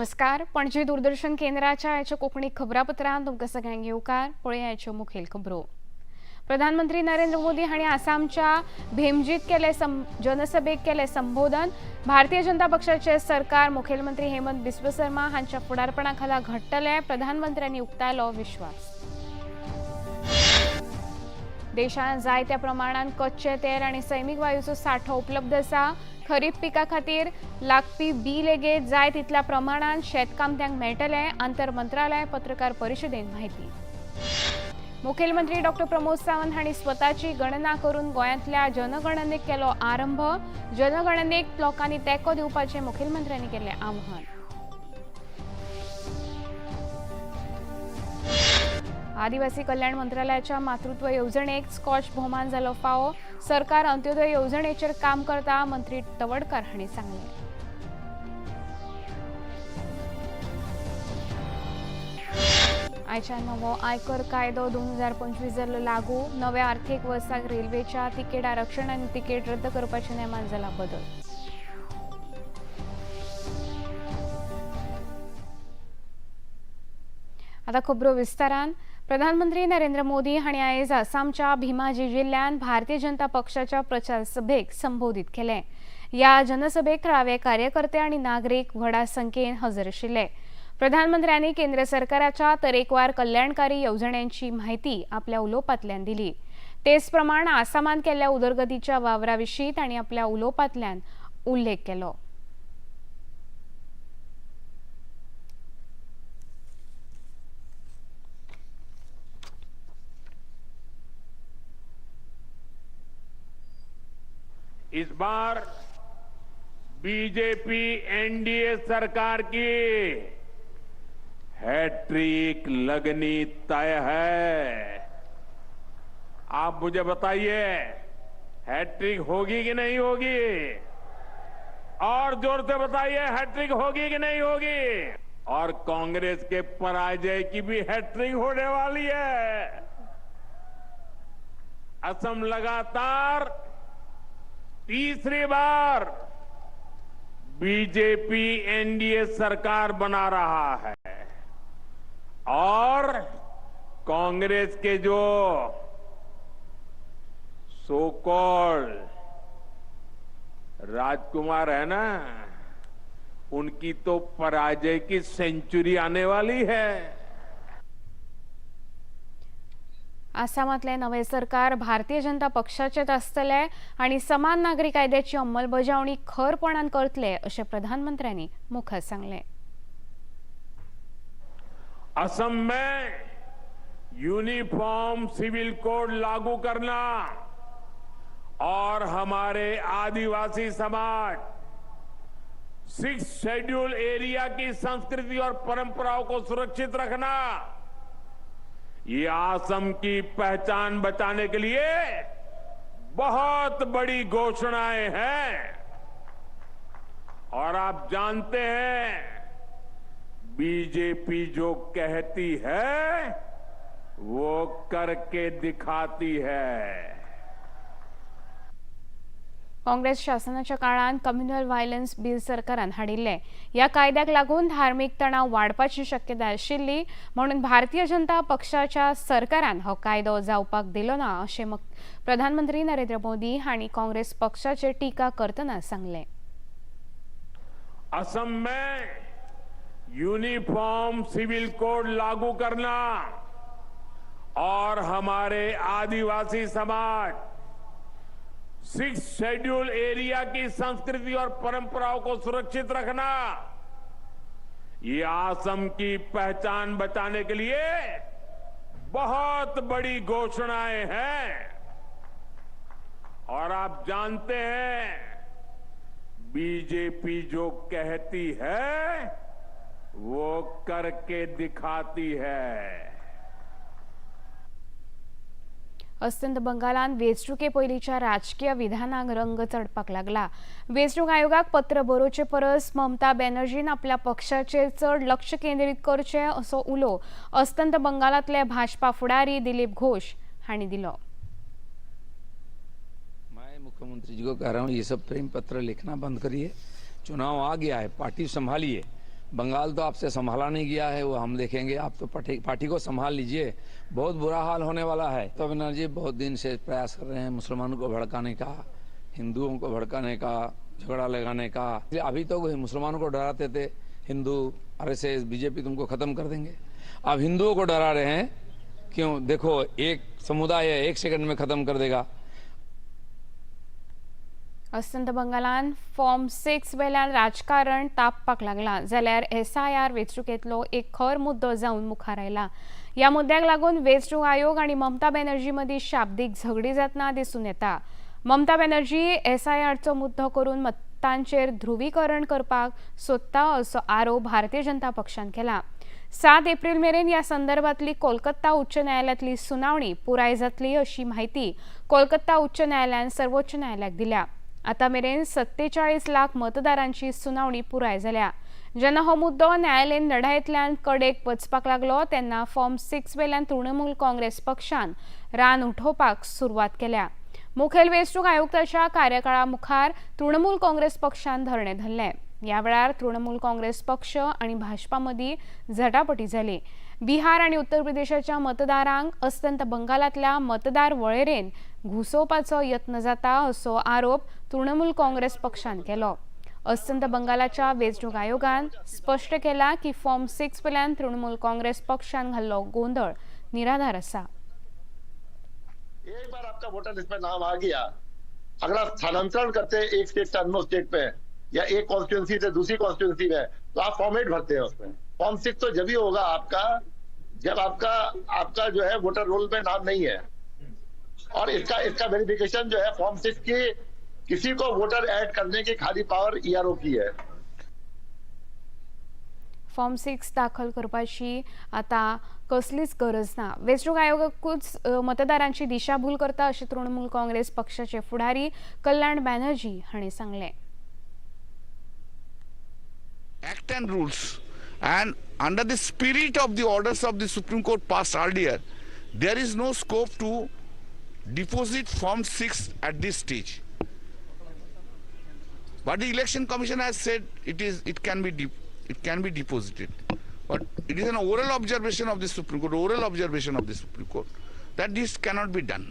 नमस्कार, पणजी दूरदर्शन केंद्राच्या आयच्या कोंकणी खबरापत्रांत तुमकां सगळ्यांक येवकार. पळया आयच्यो मुखेल खबरो. प्रधानमंत्री नरेंद्र मोदी हांणी आसामच्या भेमजीत केले जनसभेक केले संबोधन. भारतीय जनता पक्षाचे सरकार मुखेलमंत्री हेमंत बिस्व शर्मा हांच्या फुडारपणा खाला घडटले, प्रधानमंत्र्यांनी उक्तायलो विश्वास. देशांत जायत्या प्रमाणात कच्चे तेल आनी सैमीक वायूचो सांठो उपलब्ध आसा. खरीप पिका खातीर लागपी बी लेगीत जाय तितल्या प्रमाणात शेतकामत्यांक मेळटले, आंतर मंत्रालय पत्रकार परिशदेन माहिती. मुखेलमंत्री डॉक्टर प्रमोद सावंत हांणी स्वताची गणना करून गोंयांतल्या जनगणनेक केलो आरंभ. जनगणनेक लोकांनी तेंको दिवपाचें मुखेलमंत्र्यांनी केल्लें आवाहन. आदिवासी कल्याण मंत्रालयाच्या मातृत्व येवजणेक स्कॉच भोवमान जालो फावो. सरकार अंत्योदय येवजणेचेर काम करता, मंत्री तवडकर हांणी सांगलें. आयच्या नवो आयकर कायदो 2025 जालो लागू. नव्या आर्थीक वर्साक रेल्वेच्या तिकेट आरक्षण आनी तिकेट रद्द करपाच्या नेमान जाला बदल. आता खबरो विस्तारान. प्रधानमंत्री नरेंद्र मोदी हांणी आयज आसामच्या भीमाजी जिल्ल्यांत भारतीय जनता पक्षाच्या प्रचार सभेक संबोधीत केलें. ह्या जनसभेक थळावे कार्यकर्ते आनी नागरीक व्हडा संख्येन हजर आशिल्ले. प्रधानमंत्र्यांनी केंद्र सरकाराच्या तरेकवार कल्याणकारी येवजण्यांची म्हायती आपल्या उलोवपांतल्यान दिली. तेच प्रमाण आसामांत केल्ल्या उदरगतीच्या वावरा विशीं तांणी आपल्या उलोवपांतल्यान उल्लेख केलो. इस बार बीजेपी एनडीए सरकार की हैट्रिक लगनी तय है. आप मुझे बताइए, हैट्रिक होगी कि नहीं होगी? और जोर से बताइए, हैट्रिक होगी कि नहीं होगी? और कांग्रेस के पराजय की भी हैट्रिक होने वाली है. असम लगातार तीसरी बार बीजेपी एनडीए सरकार बना रहा है और कांग्रेस के जो सो कॉल्ड राजकुमार है ना, उनकी तो पराजय की सेंचुरी आने वाली है. आसामांतलें नवें सरकार भारतीय जनता पक्षाचेंच आसतलें आनी समान नागरी कायद्याची अंमलबजावणी खरपणान करतले, अशें प्रधानमंत्र्यांनी मुखार सांगलें. असम में यूनिफॉर्म सिविल कोड लागू करना और हमारे आदिवासी समाज 6 शेड्यूल एरिया की संस्कृति और परंपराओं को सुरक्षित रखना, ये असम की पहचान बचाने के लिए बहुत बड़ी घोषणाएं हैं. और आप जानते हैं, बीजेपी जो कहती है वो करके दिखाती है. काँग्रेस शासनाच्या काळांत कम्युनल व्हायलन्स बिल सरकारान हाडिल्लें. ह्या कायद्याक लागून धार्मीक तणाव वाडपाची शक्यताय आशिल्ली, म्हणून भारतीय जनता पक्षाच्या सरकारान हो कायदो जावपाक दिलो ना, अशें प्रधानमंत्री नरेंद्र मोदी हांणी काँग्रेस पक्षाचेर टिका करतना सांगलें. असम में यूनिफॉर्म सिविल कोड लागू करना और हमारे आदिवासी समाज 6 शेड्यूल एरिया की संस्कृति और परंपराओं को सुरक्षित रखना, ये असम की पहचान बचाने के लिए बहुत बड़ी घोषणाएं हैं. और आप जानते हैं, बीजेपी जो कहती है वो करके दिखाती है. अस्तंत बंगालांत वेंचणुके पयलींच्या राजकीय विधानांक रंग चडपाक लागला. वेंचणूक आयोगाक पत्र बरोवचे परस ममता बॅनर्जीन आपल्या पक्षाचेर चड लक्ष केंद्रीत करचें, असो उलो अस्तंत बंगालांतले भाजपा फुडारी दिलीप घोष हांणी दिलो. मैं मुख्यमंत्री जी को कह रहा हूँ, ये सब प्रेम पत्र लिखना बंद करिए. चुनाव आ गया है, पार्टी संभालिए. बंगाल तो आपसे संभाला नहीं गया है, वो हम देखेंगे। आप तो पार्टी को संभाल लीजिए, बहुत बुरा हाल होने वाला है। तो बनर्जी बहुत दिन से प्रयास कर रहे हैं मुसलमानों को भड़काने का, हिंदुओं को भड़काने का, झगड़ा लगाने का। अभी तो मुसलमानों को डराते थे हिंदू, आरएसएस बीजेपी तुमको खत्म कर देंगे। अब हिंदुओं को डरा रहे हैं, क्यों? देखो एक समुदाय है, एक सेकंड में खत्म कर देगा। अस्तंत बंगालान फॉर्म 6 वेल्यान राजकारण तापपाक लागलां, जाल्यार एसआयआर वेंचणुकेंतलो एक खर मुद्दो जावन मुखार आयला। ह्या मुद्द्याक लागून वेंचणूक आयोग आनी ममता बॅनर्जी मदीं शाब्दीक झगडी जातना दिसून येता। ममता बॅनर्जी एसआयआरचो मुद्दो करून मतांचेर ध्रुवीकरण करपाक सोदता असो आरोप भारतीय जनता पक्षान केला। 7 एप्रिल मेरेन ह्या संदर्भातली कोलकाता उच्च न्यायालयांतली सुनावणी पुराय जातली अशी म्हायती कोलकाता उच्च न्यायालयान सर्वोच्च न्यायालयाक दिल्या। आतां मेरेन 47 लाख मतदारांची सुनावणी पुराय जाल्या। जेन्ना हो मुद्दो न्यायालयीन लढायेंतल्यान कडेक वचपाक लागलो तेन्ना फॉर्म 6 वेल्यान तृणमूल काँग्रेस पक्षान रान उठोवपाक सुरवात केल्या। मुखेल वेंचणूक आयुक्ताच्या कार्यकाळा मुखार तृणमूल काँग्रेस पक्षान धरणें धरलें। ह्या वेळार तृणमूल काँग्रेस पक्ष आनी भाजपा मदीं झटापटी जाली। बिहार आनी उत्तर प्रदेशाच्या मतदारांक अस्तंत बंगालांतल्या मतदार वळेरेन घुसोवपाचो यत्न जाता असो आरोप तृणमूल काँग्रेस पक्षान केलो। अस्तंत बंगालाच्या वेंचणूक आयोगान स्पश्ट केला की फॉर्म 6 वेल्यान तृणमूल काँग्रेस पक्षान घाल्लो गोंदळ निराधार आसा। एक बार आपका वोटर लिस्ट में नाम आ गया, अगर आप स्थानांतरण करते हैं एक स्टेट से अन्य स्टेट में या एक कॉन्स्टिट्यूंसी से दूसरी कॉन्स्टिट्यूंसी में, तो आप फॉर्म 8 भरते हैं। उसमें फॉर्म 6 तो जब ही होगा आपका, जब आपका आपका जो है वोटर रोल में नाम नहीं है। और इसका इसका वेरिफिकेशन जो है फॉर्म 6 की किसी को वोटर ऐड करने की खाली पावर ईआरओ की है। फॉर्म 6 दाखल करपाची आतां कसलीच गरज ना। वेंचणूक आयोगाकूच मतदारांची दिशाभूल करता अशें तृणमूल काँग्रेस पक्षाचे फुडारी कल्याण बॅनर्जी हांणी सांगलें। Act and rules and under the spirit of the orders of the Supreme Court passed earlier, there is no scope to deposit Form 6 at this stage. But the Election Commission has said it can be deposited. But it is an oral observation of the Supreme Court, oral observation of the Supreme Court, that this cannot be done.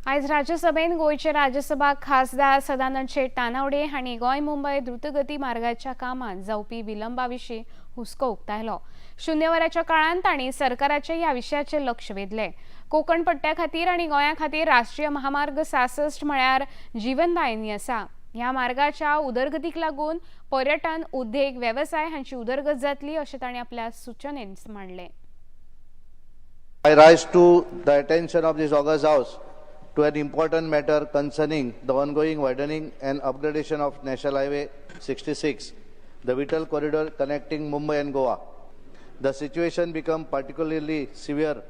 आयज राज्यसभेन गोंयचे राज्यसभा खासदार सदानंद शेट तानावडे हांणी गोंय मुंबय द्रुतगती मार्गाच्या कामांत जावपी विलंबा विशीं हुस्को उक्तायलो। शून्यवराच्या काळांत तांणी सरकाराचे ह्या विशयाचेर लक्ष वेधलें। कोकण पट्ट्या खातीर आनी गोंया खातीर राष्ट्रीय महामार्ग 66 म्हळ्यार जीवनदायिनी आसा। ह्या मार्गाच्या उदरगतीक लागून पर्यटन, उद्देग, वेवसाय हांची उदरगत जातली अशें तांणी आपल्या सुचनेंत मांडलें। I rise to the attention of this august house to an important matter concerning the ongoing widening and upgradation of National Highway 66, the vital corridor connecting Mumbai and Goa. The situation became particularly severe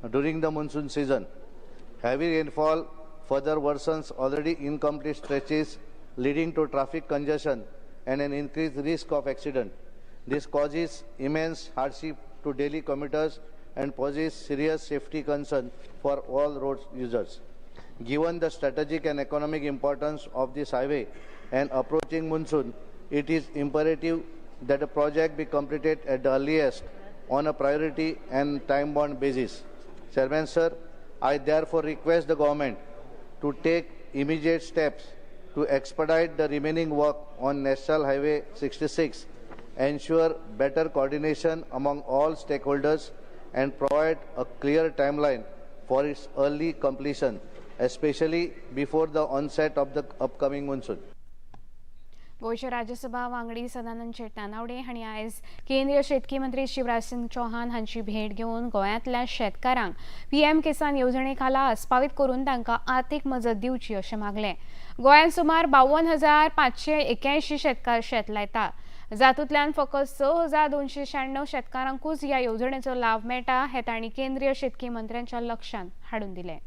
during the monsoon season. Heavy rainfall further worsens already incomplete stretches, leading to traffic congestion and an increased risk of accident. This causes immense hardship to daily commuters and poses serious safety concern for all road users. Given the strategic and economic importance of this highway and approaching monsoon, it is imperative that the project be completed at the earliest on a priority and time-bound basis. Chairman sir, I therefore request the government to take immediate steps to expedite the remaining work on National Highway 66, ensure better coordination among all stakeholders, and provide a clear timeline for its early completion, especially before the onset of the upcoming monsoon. गोंयचे राज्यसभा वांगडी सदानंद शेट तानावडे हांणी आयज केंद्रीय शेतकी मंत्री शिवराज सिंग चौहान हांची भेट घेवन गोंयांतल्या शेतकारांक पीएम किसान येवजणे खाला आस्पावीत करून तांकां आर्थीक मजत दिवची अशें मागलें। गोंयांत सुमार 52,581 शेतकार शेत लायता, जातूंतल्यान फकत 6,296 शेतकारांकूच ह्या येवजणेचो लाव मेळटा हें तांणी केंद्रीय शेतकी मंत्र्यांच्या लक्षांत हाडून दिलें।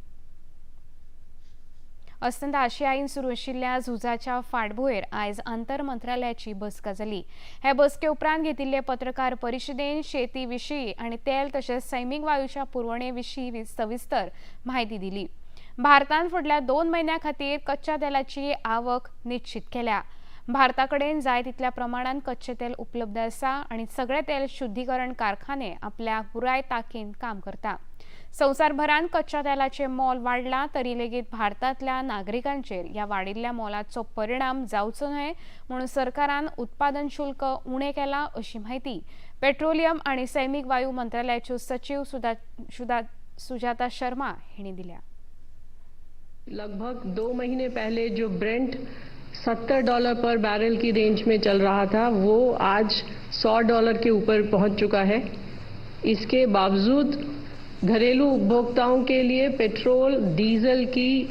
अस्तंत आशियाईन सुरू आशिल्ल्या झुजाच्या फाटभुंयेर आयज आंतर मंत्रालयाची बसका जाली। हे बसके उपरांत घेतिल्ले पत्रकार परिशदेन शेती विशीं आनी तेल तशेंच सैमीक वायूच्या पुरवणे विशीं सविस्तर म्हायती दिली। भारतान फुडल्या 2 म्हयन्यां खातीर कच्च्या तेलाची आवक निश्चित केल्या। भारता कडेन जाय तितल्या प्रमाणान कच्चें तेल उपलब्ध आसा आनी सगळे तेल शुद्धीकरण कारखाने आपल्या पुराय ताकीन काम करता. संवसारभरान कच्च्या तेलाचें मोल वाडलां तरी लेगीत भारतांतल्या नागरिकांचेर ह्या वाडिल्ल्या मोलाचो परिणाम जावचो न्हय म्हणून सरकारान उत्पादन शुल्क उणें केलां अशी म्हायती पेट्रोलियम आनी सैमीक वायू मंत्रालयाच्यो सचीव सुजाता शर्मा हिणी दिल्या. लगभग 2 महीने पहले जो ब्रेंट $70 पर बैरल की रेंज में चल रहा था वो आज $100 के ऊपर पहुंच चुका है. इसके बावजूद घरेलू उपभोक्ताओं के लिए पेट्रोल डीजल की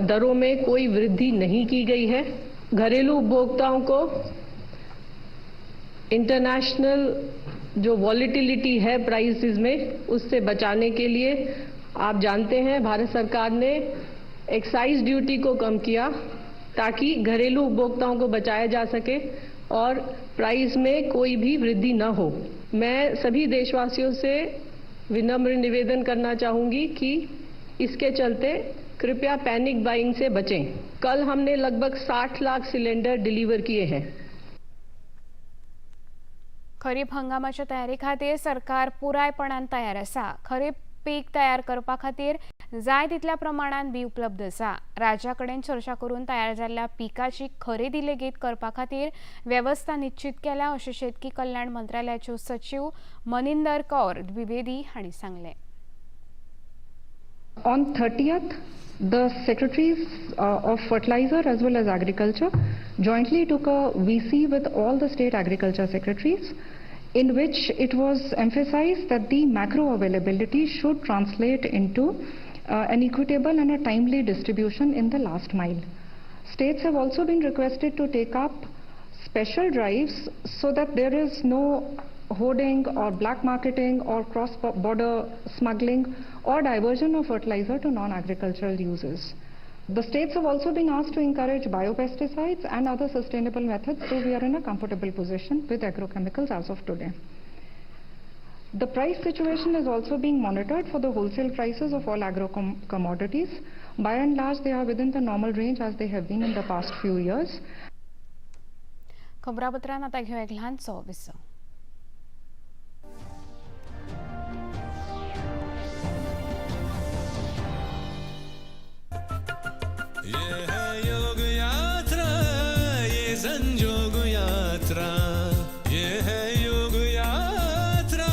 दरों में कोई वृद्धि नहीं की गई है. घरेलू उपभोक्ताओं को इंटरनेशनल जो वॉलिटिलिटी है प्राइसेस में उससे बचाने के लिए आप जानते हैं भारत सरकार ने एक्साइज ड्यूटी को कम किया ताकि घरेलू उपभोक्ताओं को बचाया जा सके और प्राइस में कोई भी वृद्धि न हो. मैं सभी देशवासियों से विनम्र निवेदन करना चाहूँगी कि इसके चलते कृपया पैनिक बाइंग से बचें. कल हमने लगभग 60 लाख सिलेंडर डिलीवर किए हैं. खरीप हंगामाच्या तयारी खातीर सरकार पुरायपणान तयार आसा. खरीप पीक तयार करपा खातीर जाय तितल्या प्रमाणान बी उपलब्ध आसा. राज्या कडेन चर्चा करून तयार जाल्ल्या पिकाची खरेदी लेगीत करपा खातीर वेवस्था निश्चित केल्या अशें शेतकी कल्याण मंत्रालयाच्यो सचीव मनिंदर कौर द्विवेदी हांणी सांगलें. On 30th, the secretaries of fertilizer as well as agriculture jointly took a VC with all the state agriculture secretaries, in which it was emphasized that the macro availability should translate into an equitable and a timely distribution in the last mile. States have also been requested to take up special drives so that there is no hoarding or black marketing or cross-border smuggling or diversion of fertilizer to non-agricultural uses. The states have also been asked to encourage biopesticides and other sustainable methods, so we are in a comfortable position with agrochemicals as of today. The price situation is also being monitored for the wholesale prices of all agro commodities. By and large, they are within the normal range as they have been in the past few years. खबरापत्रांत आता घेऊया एक ल्हानसो विसव. ये है योग यात्रा, ये संजोग यात्रा, ये है योग यात्रा.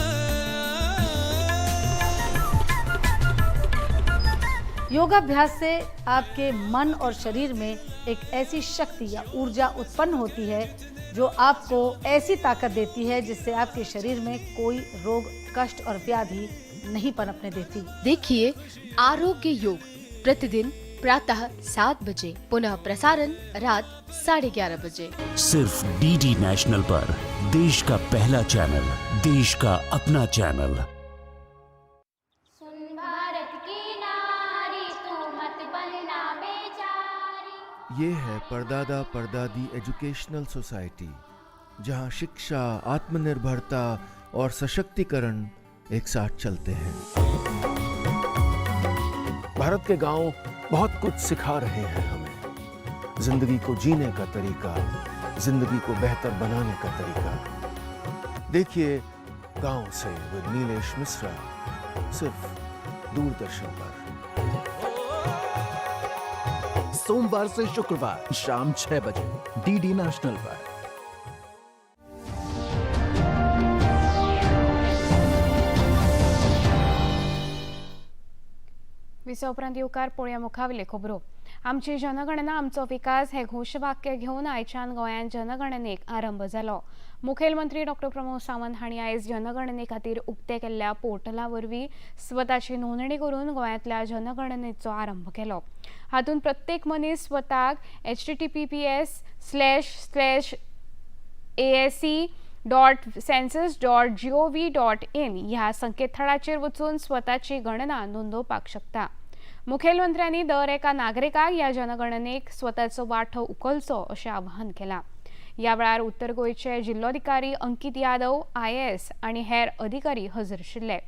योगाभ्यास से आपके मन और शरीर में एक ऐसी शक्ति या ऊर्जा उत्पन्न होती है जो आपको ऐसी ताकत देती है जिससे आपके शरीर में कोई रोग, कष्ट और व्याधि नहीं पनपने देती। देखिए आरोग्य योग प्रतिदिन प्रातः 7 बजे, पुनः प्रसारण रात 11:30 बजे, सिर्फ डीडी नेशनल पर। देश का पहला चैनल, देश का अपना चैनल। सुन भारत की नारी, तू मत बनना बेचारी। ये है परदादा परदादी एजुकेशनल सोसाइटी, जहां शिक्षा, आत्मनिर्भरता और सशक्तिकरण एक साथ चलते हैं। भारत के गांव बहुत कुछ सिखा रहे हैं हमें, जिंदगी को जीने का तरीका, जिंदगी को बेहतर बनाने का तरीका। देखिए गांव से विद नीलेश मिश्रा, सिर्फ दूरदर्शन पर। सोमवार से शुक्रवार शाम 6 बजे डीडी नेशनल पर। विसा उपरांत येवकार पळोवया मुखावयल्यो खबरो. आमची जनगणना आमचो विकास हे घोशवाक्य घेवन आयच्यान गोंयांत जनगणनेक आरंभ जालो. मुखेलमंत्री डॉक्टर प्रमोद सावंत हांणी आयज जनगणने खातीर उक्ते केल्ल्या पोर्टला वरवीं स्वताची नोंदणी करून गोंयांतल्या जनगणनेचो आरंभ केलो. हातूंत प्रत्येक मनीस स्वताक https://ase.census.gov.in ह्या संकेतथळाचेर वचून स्वताची गणना नोंदोवपाक शकता. मुखेलमंत्र्यांनी दर एका नागरिकाक ह्या जनगणनेक स्वताचो वांटो उखलचो अशें आवाहन केलां. ह्या वेळार उत्तर गोंयचे जिल्लोधिकारी अंकित यादव, IAS आनी हेर अधिकारी हजर आशिल्ले.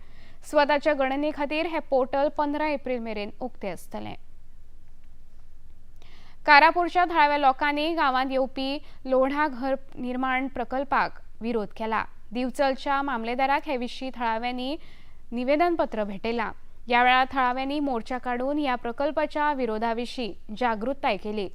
स्वताच्या गणने खातीर हें पोर्टल 15 एप्रिल मेरेन उक्तें आसतलें. कारापूरच्या थळाव्या लोकांनी गांवांत येवपी लोढा घर निर्माण प्रकल्पाक विरोध केला. दिवचलच्या मामलेदाराक हे विशीं थळाव्यांनी निवेदनपत्र भेटयलां. ह्या वेळार थळाव्यांनी मोर्चा काडून ह्या प्रकल्पाच्या विरोधा विशीं जागृताय केली.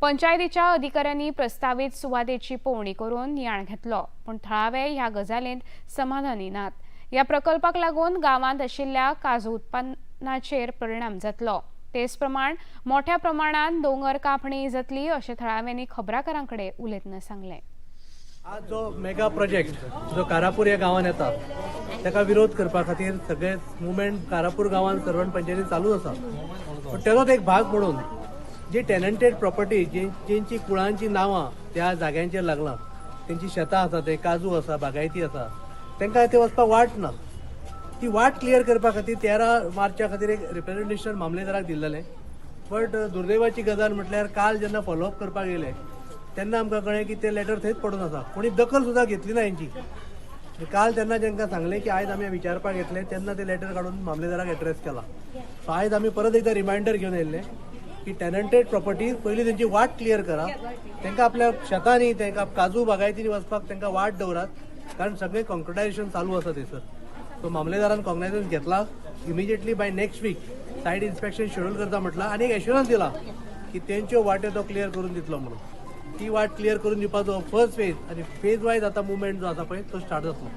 पंचायतीच्या अधिकाऱ्यांनी प्रस्तावीत सुवातेची पळोवणी करून नियाळ घेतलो, पूण थळावे ह्या गजालींत समाधानी नात. ह्या प्रकल्पाक लागून गांवांत आशिल्ल्या काजू उत्पन्नाचेर परिणाम जातलो, तेच प्रमाण मोठ्या प्रमाणात दोंगर कापणी जातली अशें थळाव्यांनी खबराकारां कडेन उलयतना सांगलें. आज जो मेगा प्रोजेक्ट जो कारापूर ह्या गांवांत येता ताका विरोध करपा खातीर सगळे मुवमेंट कारापूर गांवांत सर्वण पंचायतीन चालूच आसा. पूण तेजोच एक भाग म्हणून जी टेनंटेड प्रॉपर्टी जेंची कुळांची नांवां त्या जाग्यांचेर लागलां, तेंची शेतां आसा, ते काजू आसा, बागायती आसा, तांकां ते वचपाक वाट ना. ती वाट क्लियर करपा खातीर 13 मार्चा खातीर एक रिप्रेझेंटेशन मामलेदाराक दिल्लें. बट दुर्दैवाची गजाल म्हटल्यार काल जेन्ना फॉलोअप करपाक गेले तेन्ना आमकां कळ्ळें की ते लेटर थंयच पडून आसा, कोणी दखल सुद्दां घेतली ना हेंची. काल तेन्ना तांकां सांगलें की आयज आमी विचारपाक येतले, तेन्ना ते लेटर काडून मामलेदाराक एड्रेस केला. सो आयज आमी परत एकदां रिमायंडर घेवन येयल्ले की टेनंटेड प्रॉपर्टीज पयलीं तेंची वाट क्लियर करा, तांकां आपल्या शेतांनी तांकां काजू बागायतींनी वचपाक तांकां वाट दवरात, कारण सगळें कॉन्क्रिटायझेशन चालू आसा थंयसर. सो मामलेदारान कॉग्नायझन्स घेतला, immediately by next week site inspection schedule करता म्हटलां आनी एक एश्युरन्स दिला की तेंच्यो वाट्यो तो क्लियर करून दितलो म्हणून. ती वाट क्लियर करून दिवपाचो फर्स्ट फेज आनी फेज वायज आतां मुवमेंट जो आसा पळय तो स्टार्ट जातलो.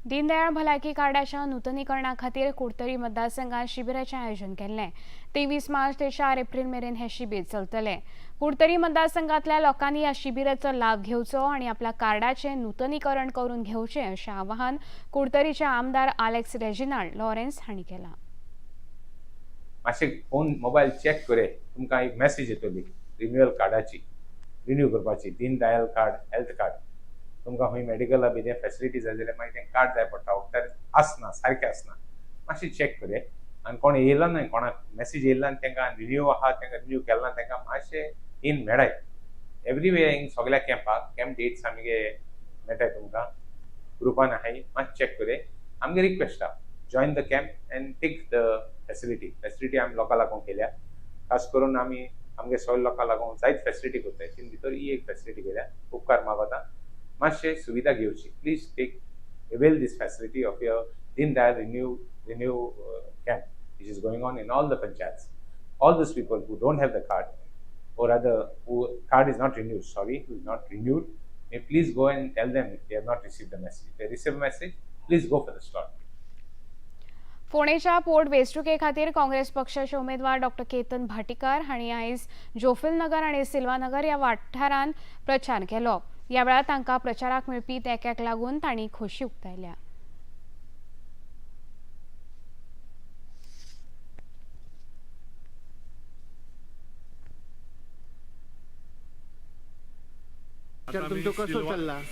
दीनदयाळ भलायकी कार्डाच्या नुतनीकरणा खातीर कुडतरी मतदारसंघात शिबिराचें आयोजन केल्लें. 23 मार्च ते 4 एप्रील मेरेन हें शिबीर चलतलें. कुडतरी मतदारसंघांतल्या लोकांनी ह्या शिबिराचो लाव घेवचो आनी आपल्या कार्डाचें नुतनीकरण करून घेवचें अशें आवाहन कुडतरीचे आमदार आलेक्स रेजिनाल्ड लॉरेन्स हांणी केलां. मातशें फोन मोबायल चॅक करे, तुमकां एक मॅसेज येतली रिन्युअल कार्डाची, रिन्यू करपाची, दीनदयाल कार्ड, हेल्थ कार्ड. तुमकां खंय मेडिकला बी तें फेसिलिटी जाय जाल्यार मागीर तें कार्ड जाय पडटा, वखदार आसना, सारकें आसना. मातशें चॅक करे आनी कोण येयला न्हय, कोणाक मॅसेज येयला आनी तांकां रिन्यू आहा, तांकां रिन्यू केला ना, तांकां मातशें इन मेळाय. एवरीवे हिंग सगळ्या कॅम्पाक कॅम्प डेट्स आमगे मेळटाय तुमकां ग्रुपान आहाय, मातशें चॅक करे. आमगे रिक्वेस्ट आहा, join the camp and take the facility. Facility आमी लोकां लागून केल्या, खास करून आमी आमगे सगळ्या लोकां लागून जायत फेसिलिटी करताय, तितून भितर ही एक फेसिलिटी केल्या. उपकार मागता मातशें सुविधा घेवची. Please take avail this facility of your Deen Dayal renew camp which is going on in all the panchayats. All those people who don't have the card, or rather who card is not renewed, sorry, who is not renewed, may please go and tell them if they have not received the message. If they receive a message, please go for the slot. फोंडेच्या पोट वेंचणुके खातीर काँग्रेस पक्षाचे उमेदवार doctor Ketan Bhatikar हांणी आयज जोफिलनगर आनी सिल्वानगर ह्या वाठारांत प्रचार केलो. ह्या वेळार तांकां प्रचाराक मेळपी तेंक्याक लागून तांणी खोशी उक्तायल्या.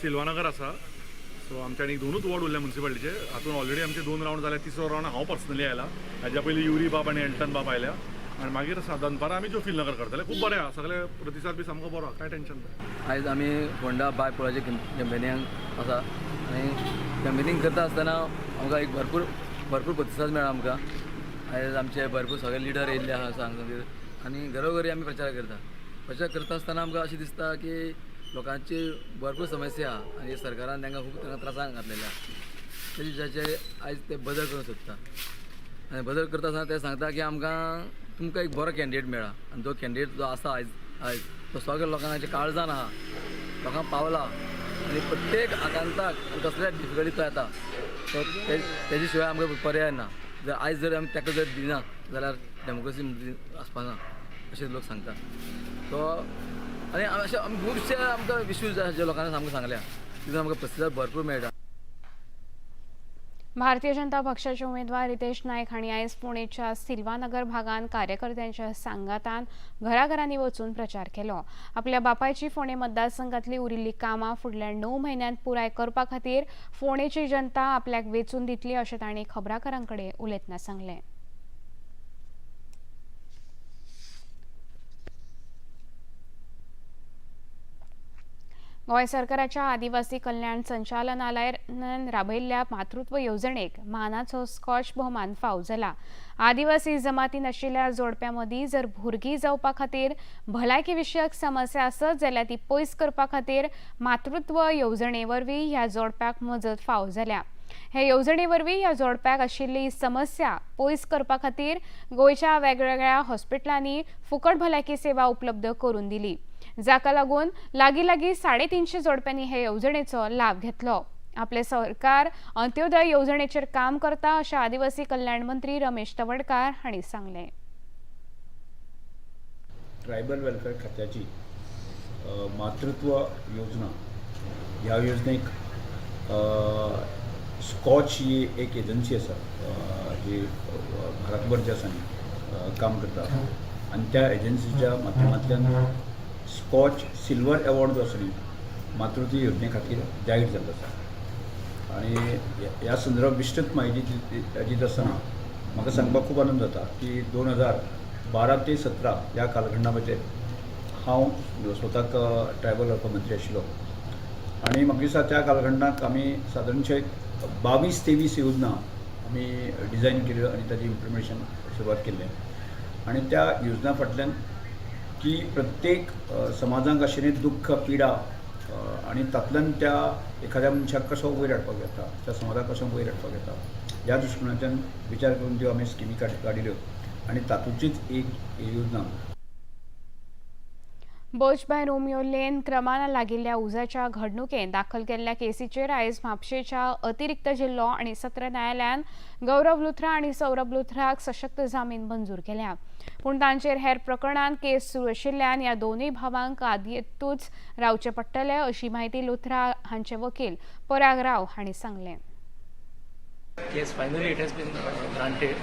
सिल्वानगर आसा, सो आमच्या आनी दोनूच वॉर्ड उरले म्युनिसिपालिटीचे. हातून ऑलरेडी आमचे 2 रावंड जाले, तिसरो रावंड हांव पर्सनली आयला. हाज्या पयलीं युरी बाब आनी एल्टन बाब आयल्या आनी मागीर दनपारां आमी जोफिलनगर करतले. खूब बरें आसा, सगळे प्रतिसाद बी सामको बरो, कांय टेंशन ना. आयज आमी फोंडा बाय पोळाचे कॅम्पेनिंग आसा आनी कॅम्पेनिंग करता आसतना आमकां एक भरपूर भरपूर प्रतिसाद मेळ्ळा आमकां. आयज आमचे भरपूर सगळे लिडर येयल्ले आसा सांग आनी घरोघरी आमी प्रचार करता. प्रचार करता आसतना आमकां अशें दिसता की लोकांची भरपूर समस्या आहा आनी सरकारान तांकां खूब तांकां त्रासान घातलेले आहा. तेजे जाचे आयज ते बदल करूंक सोदता आनी बदल करता आसतना ते सांगता की आमकां तुमकां एक बरो कॅन्डिडेट मेळ्ळा आनी तो कॅन्डिडेट जो आसा आयज आयज तो सगळ्या लोकांच्या काळजान आहा, लोकांक पावला आनी प्रत्येक आकांताक कसल्याय डिफिकल्टी तो येता, तो तेजे शिवाय आमकां पर्याय ना. जर आयज जर आमी ताका जर दिना जाल्यार डेमोक्रेसी आसपाना अशें लोक सांगता. सो आनी अशें आमी खुबशे आमकां इश्यूज आसा जे लोकांनी आमकां सांगल्या, तितून आमकां प्रतिसाद भरपूर मेळटा. भारतीय जनता पक्षाचे उमेदवार रितेश नायक हांणी आयज पुणेच्या सिल्वानगर भागांत कार्यकर्त्यांच्या सांगातान घराघरांनी वचून प्रचार केलो. आपल्या बापायची फोंडें मतदारसंघातली उरिल्ली कामां फुडल्या 9 म्हयन्यांत पुराय करपा खातीर फोंडेची जनता आपल्याक वेंचून दितली अशें तांणी खबराकारां कडेन उलयतना सांगलें. गोंय सरकाराच्या आदिवासी कल्याण संचालनालयान राबयल्ल्या मातृत्व येवजणेक मानाचो स्कॉच भोवमान फाव जाला. आदिवासी जमातीन आशिल्ल्या जोडप्यां मदीं जर भुरगीं जावपा खातीर भलायकी विशयक समस्या आसत जाल्यार ती पयस करपा खातीर मातृत्व येवजणे वरवीं ह्या जोडप्याक मजत फाव जाल्या. हे येवजणे वरवीं ह्या जोडप्याक आशिल्ली समस्या पयस करपा खातीर गोंयच्या वेगवेगळ्या हॉस्पिटलांनी फुकट भलायकी सेवा उपलब्ध करून दिली, जाका लागून लागीं लागीं 350 जोडप्यांनी हे येवजणेचो लाभ घेतलो. आपले सरकार अंत्योदय येवजणेचेर काम करता अशें आदिवासी कल्याण मंत्री रमेश तवडकार हांणी सांगलें. ट्रायबल वेलफेअर खात्याची मातृत्व योजना ह्या योजनेक स्कॉच ही एक एजन्सी आसा जी भारतभर जे आसा न्ही काम करता आनी त्या एजन्सीच्या माध्यमांतल्यान स्कॉच सिल्वर अवॉर्ड जो आसा न्ही मातृत्व योजने खातीर जाहीर जाल्लो आसा. आनी ह्या संदर्भात विस्तृत म्हायती दित आसतना म्हाका सांगपाक खूब आनंद जाता की 2012 ते 17 ह्या कालखंडा हांव स्वताक ट्रायबल वेलफेअर मंत्री आशिल्लो आनी म्हाका दिसता त्या कालखंडाक आमी सादारणशे 22-23 योजना आमी डिजायन केल्यो आनी ताजें इम्प्लिमेंटेशन सुरवात केल्लें. आनी त्या योजना फाटल्यान की प्रत्येक समाजांक आशिल्लें दुख्ख पिडा आनी तातूंतल्यान त्या एखाद्या मनशाक कसो वयर हाडपाक येता, त्या समाजाक कसो वयर हाडपाक येता ह्या दृश्टिकोनांतल्यान विचार करून त्यो आमी स्किमी काडिल्यो आनी तातूंतलीच एक योजना. बोजबाय रोमियो लेन क्रमान लागिल्ल्या उज्याच्या घडणुकेन दाखल केल्ल्या केसीचेर आयज म्हापशेच्या अतिरिक्त जिल्लो आनी सत्र न्यायालयान गौरव लुथरा आनी सौरभ लुथराक सशक्त जामीन मंजूर केल्या. पूण तांचेर हेर प्रकरणांत केस सुरू आशिल्ल्यान ह्या दोनूय भावांक आदयेंतूच रावचें पडटलें अशी म्हायती लुथरा हांचे वकील पराग राव हांणी सांगलें. Yes, finally it has been granted.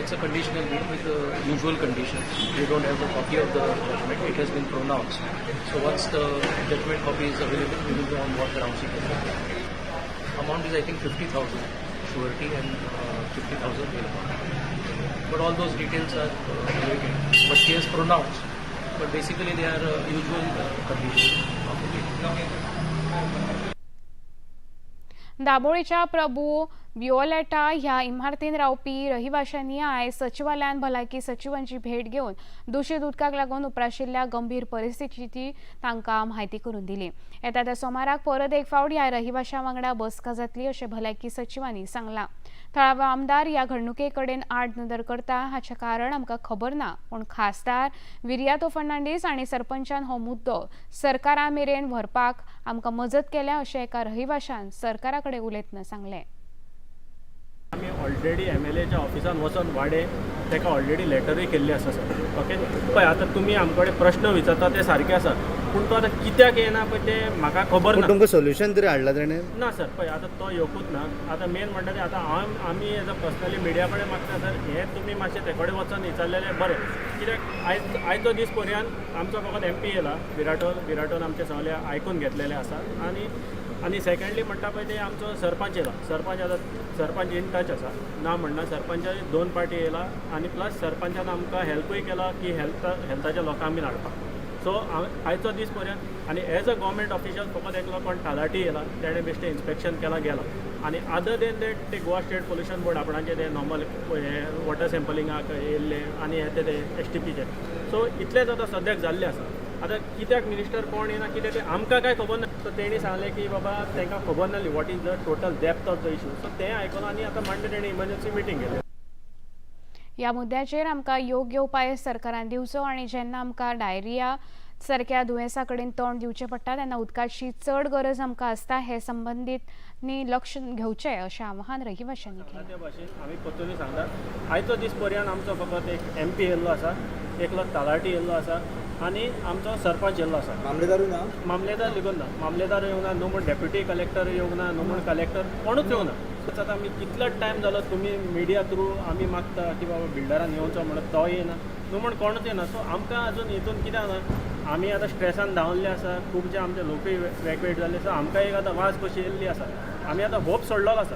It's a conditional bail with the usual conditions. We don't have the copy of the judgment. It has been pronounced. So once the judgment copy is available, we will know on what grounds it has been granted. Amount is, I think, 50,000 surety and 50,000 bail amount. But all those details are related. But he has pronounced. But basically they are usual conditions of the bail. दाबोळीच्या Prabhu विओलेटा ह्या इमारतीन रावपी रहिवाशांनी आयज सचिवालयान भलायकी सचिवांची भेट घेवन दुशीत उदकाक लागून उप्राशिल्ल्या गंभीर परिस्थितीची तांकां म्हायती करून दिली. येता त्या सोमाराक परत एक फावट ह्या रहिवाशां वांगडा बसका जातली अशें भलायकी सचिवांनी सांगलां. थळावो आमदार ह्या घडणुके कडेन आड नदर करता हाचें कारण आमकां खबर ना, पूण खासदार विरियातो फर्नांडीस आनी सरपंचान हो मुद्दो सरकारा मेरेन व्हरपाक आमकां मजत केल्या अशें एका रहिवाशान सरकारा कडेन उलयतना सांगलें. आमी ऑलरेडी एमएलएच्या ऑफिसान वचोन वाडे ताका ऑलरेडी लेटरूय केल्ली आसा सर. ओके, पळय आतां तुमी आमचे कडेन प्रश्न विचारता ते सारके आसा, पूण तो आतां कित्याक येना पळय तें म्हाका खबर ना. तुमकां सोल्युशन तरी हाडला तेणें? ना सर, पळय आतां तो येवकूच ना. आतां मेन म्हणटा तें आतां आमी एज अ पर्सनली मिडिया कडेन मागता सर, हें तुमी मातशें ते कडेन वचोन विचारलेलें बरें, कित्याक आयचो दीस पर्यंत आमचो फकत एमपी येयला विराटोन आमचें सगळें आयकून घेतलेलें आसा. आनी सेकंडली म्हणटा पळय ते आमचो सरपंच येयला, सरपंच आतां सरपंच इन टच आसा ना म्हणना, सरपंचाची 2 पार्टी येयला आनी प्लस सरपंचान आमकां हेल्पूय केला की हेल्थाच्या लोकांक बीन हाडपाक. सो आयचो दीस पर्यंत आनी एज अ गव्हर्मेंट ऑफिशियल फकत एकलो कोण तालाटी येयला, तेणें बेश्टें इन्स्पेक्शन केलां गेला. आनी अदर देन that ते गोवा स्टेट पोल्युशन बोर्ड आपणाचें ते नॉर्मल हें वॉटर सॅम्पलिंगाक येयल्ले आनी हे ते एसटीपीचे. सो इतलेंच आतां सद्याक जाल्लें आसा. आतां कित्याक मिनिस्टर कोण येना कितें तें आमकां कांय खबर ना. सो तेणी सांगलें की बाबा तांकां खबर नासली what is the total depth of the issue. So तें आयकलां आनी आतां मांडे तेणी इमर्जन्सी मिटींग केली. ह्या मुद्द्याचेर आमकां योग्य उपाय सरकारान दिवचो आनी जेन्ना आमकां डायरिया सारक्या दुयेंसा कडेन तोंड दिवचें पडटा तेन्ना उदकाची चड गरज आमकां आसता हे संबंदीत लक्ष घेवचें अशें आवाहन रहिवाशांनी केलें. त्या भाशेन आमी परतून सांगता आयचो दीस पर्यंत आमचो फकत एक एमपी येयल्लो आसा, एकलो तलाठी येयल्लो आसा आनी आमचो सरपंच येयल्लो आसा. मामलेदारूय ना? मामलेदार लेगून ना, मामलेदार येवंक ना, न्हू म्हूण डेप्युटी कलेक्टर येवंक ना, न्हू म्हूण कलेक्टर कोणूच येवंक ना. आतां आमी कितलो टायम जालो तुमी मिडिया थ्रू आमी मागता की बाबा बिल्डरान येवचो म्हणून, तो येयना, न्हू म्हूण कोणूच येना. सो आमकां अजून हितून कितें जाणा आमी आतां स्ट्रेसान धांवल्ले आसा, खुबशे आमचे लोकूय इवॅक्युएट जाल्ले. सो आमकां एक आतां वाज कशी येयल्ली आसा, आमी आतां होप सोडलेलो आसा.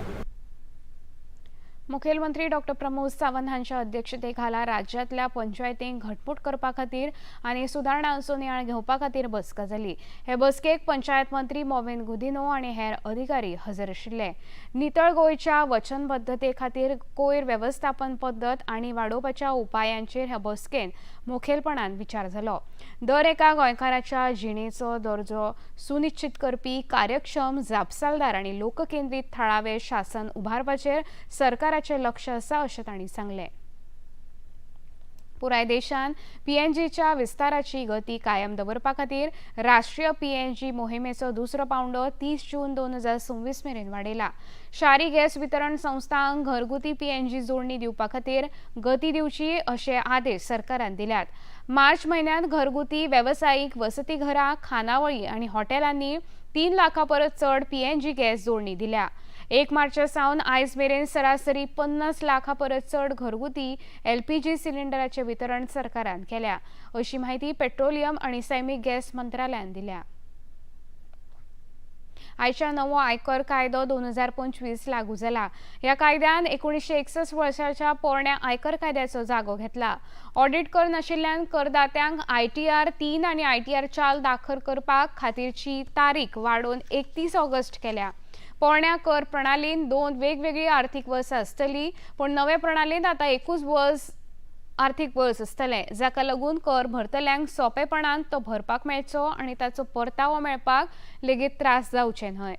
मुखेलमंत्री डॉक्टर प्रमोद सावंत हांच्या अध्यक्षतेखाला राज्यांतल्या पंचायतींक घटमूट करपा खातीर आनी सुदारणांचो नियाळ घेवपा खातीर बसका जाली. हे बसकेक पंचायत मंत्री मॉविन गुदिन्हो आनी हेर अधिकारी हजर आशिल्ले. नितळ गोंयच्या वचनबद्धते खातीर कोयर वेवस्थापन पद्दत आनी वाडोवपाच्या उपायांचेर हे बसकेन मुखेलपणान विचार जालो. दर एका गोंयकाराच्या जिणेचो दर्जो सुनिश्चित करपी कार्यक्षम, जापसालदार आनी लोककेंद्रीत थळावे शासन उबारपाचेर सरकाराचे लक्ष आसा अशें तांणी सांगलें. पुराय देशान पीएनजीच्या विस्ताराची गती कायम दवरपा खातीर राष्ट्रीय पीएनजी मोहिमेचो दुसरो पावंडो 30 जून 2026 मेरेन वाडयला. शारी गॅस वितरण संस्थांक घरगुती पीएनजी जोडणी दिवपा खातीर गती दिवची अशे आदेश सरकारान दिल्यात. मार्च म्हयन्यांत घरगुती, वेवसायीक, वसतीघरां, खानावळी आनी हॉटेलांनी 3 लाखां परस चड पीएनजी गॅस जोडणी दिल्या. 1 मार्चा सावन आयज मेरेन सरासरी 50 लाखां परस चड घरगुती एलपीजी सिलिंडराचें वितरण सरकारान केल्या अशी म्हायती पेट्रोलियम आनी सैमीक गॅस मंत्रालयान दिल्या. आयच्या नवो आयकर कायदो 2025 लागू जाला. ह्या कायद्यान 1961 वर्साच्या पोरण्या आयकर कायद्याचो जागो घेतला. ऑडिट कर नाशिल्ल्यान करदात्यांक ITR 3 आनी ITR 4 दाखल करपाक खातीरची तारीख वाडोवन 31 ऑगस्ट केल्या. पोरण्या कर प्रणालीन 2 वेगवेगळी आर्थिक वर्सां आसतली, पूण नवे प्रणालीन आतां एकूच वर्स आर्थिक वर्स आसतलें, जाका लागून कर भरतल्यांक सोंपेपणान तो भरपाक मेळचो आनी ताचो परतावो मेळपाक लेगीत त्रास जावचे न्हय.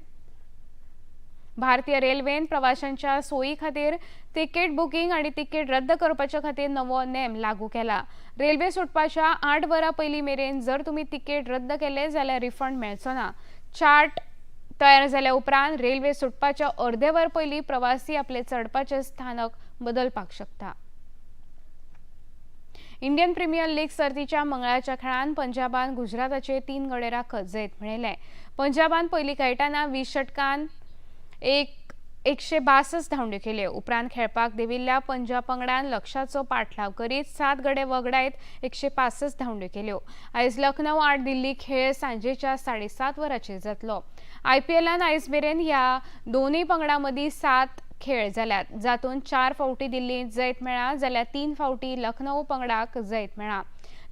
भारतीय रेल्वेन प्रवाशांच्या सोयी खातीर तिकीट बुकींग आनी तिकीट रद्द करपाच्या खातीर नवो नेम लागू केला. रेल्वे सुटपाच्या 8 वरां पयलीं मेरेन जर तुमी तिकीट रद्द केले जाल्यार रिफंड मेळचो ना. चार्ट तयार जाल्या उपरांत रेल्वे सुटपाच्या अर्दे वर पयलीं प्रवासी आपले चडपाचें स्थानक बदलपाक शकता. इंडियन प्रिमियर लीग सर्तीच्या मंगळाच्या खेळान पंजाबान गुजराताचे 3 गडे राखत जैत मेळयलें. पंजाबान पयलीं खेळटना 20 षटकान 162 धांवड्यो केल्यो. उपरांत खेळपाक देविल्ल्या पंजाब पंगडान लक्षाचो पाठलाव करीत 7 गडे वगडायत 165 धांवड्यो केल्यो. आयज लखनौ आड दिल्ली खेळ सांजेच्या 7:30 वरांचेर जातलो. आयपीएलान आयज मेरेन ह्या दोनूय पंगडां मदीं 7 खेळ जाल्यात, जातूंत 4 फावटी दिल्लींत जैत मेळ्ळां जाल्यार 3 फावटी लखनौ पंगडाक जैत मेळ्ळां.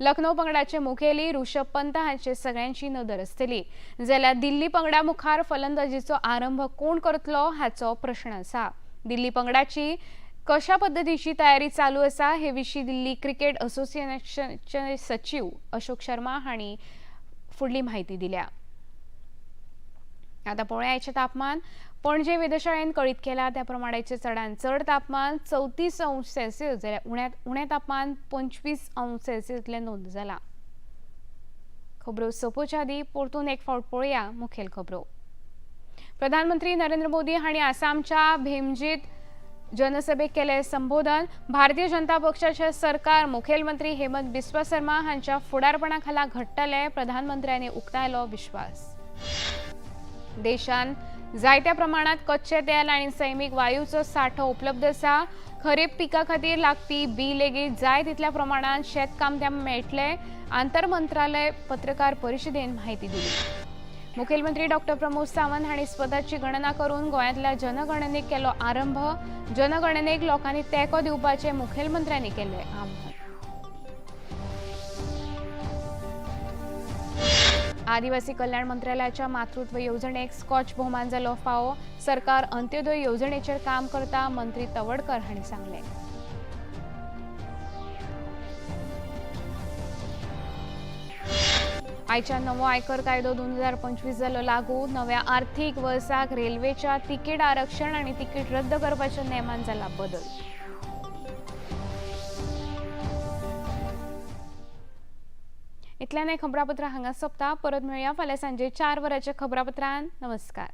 लखनौ पंगडाचे मुखेली ऋषभ पंत हांचे सगळ्यांची नदर आसतली, जाल्यार दिल्ली पंगडा मुखार फलंदाजीचो आरंभ कोण करतलो हाचो प्रश्न आसा. दिल्ली पंगडाची कशा पद्दतीची तयारी चालू आसा हे विशीं दिल्ली क्रिकेट असोसिएशनचे सचीव अशोक शर्मा हांणी फुडली म्हायती दिल्या. आता पळोवया तापमान. पणजे वेधशाळेन कळीत केला त्या प्रमाणाचे चडान चड तापमान 34 अंश सेल्सियस जाल्यार उण्यांत उणें तापमान 25 अंश सेल्सियस इतलें नोंद जाला. खबरो सोंपोवच्या आदीं परतून एक फावट पळोवया मुखेल खबरो. प्रधानमंत्री नरेंद्र मोदी हांणी आसामच्या भीमजीत जनसभेक केलें संबोधन. भारतीय जनता पक्षाचे सरकार मुखेलमंत्री हेमंत बिस्वा शर्मा हांच्या फुडारपणा खाला घडटलें, प्रधानमंत्र्यांनी उक्तायलो विश्वास. देशान जायत्या प्रमाणात कच्चे तेल आनी सैमीक वायूचो सांठो उपलब्ध आसा. खरीप पिका खातीर लागपी बी लेगीत जाय तितल्या प्रमाणात शेतकामत्यांक मेळटले, आंतर मंत्रालय पत्रकार परिशदेन म्हायती दिली. मुखेलमंत्री डॉक्टर प्रमोद सावंत हांणी स्वताची गणना करून गोंयांतल्या जनगणनेक केलो आरंभ. जनगणनेक लोकांनी तेंको दिवपाचें मुखेलमंत्र्यांनी केलें आवाहन. आदिवासी कल्याण मंत्रालयाच्या मातृत्व येवजणेक स्कॉच भोवमान जालो फावो. सरकार अंत्योदय येवजणेचेर काम करता, मंत्री तवडकर हांणी सांगलें. आयच्या नवो आयकर कायदो 2025 जालो लागू. नव्या आर्थिक वर्साक रेल्वेच्या तिकीट आरक्षण आनी तिकीट रद्द करपाच्या नेमान जाला बदल. इतल्यान खबरापत्र हांगा सोंपता. परत मेळया फाल्यां सांजे 4 वरांच्या खबरापत्रान. नमस्कार.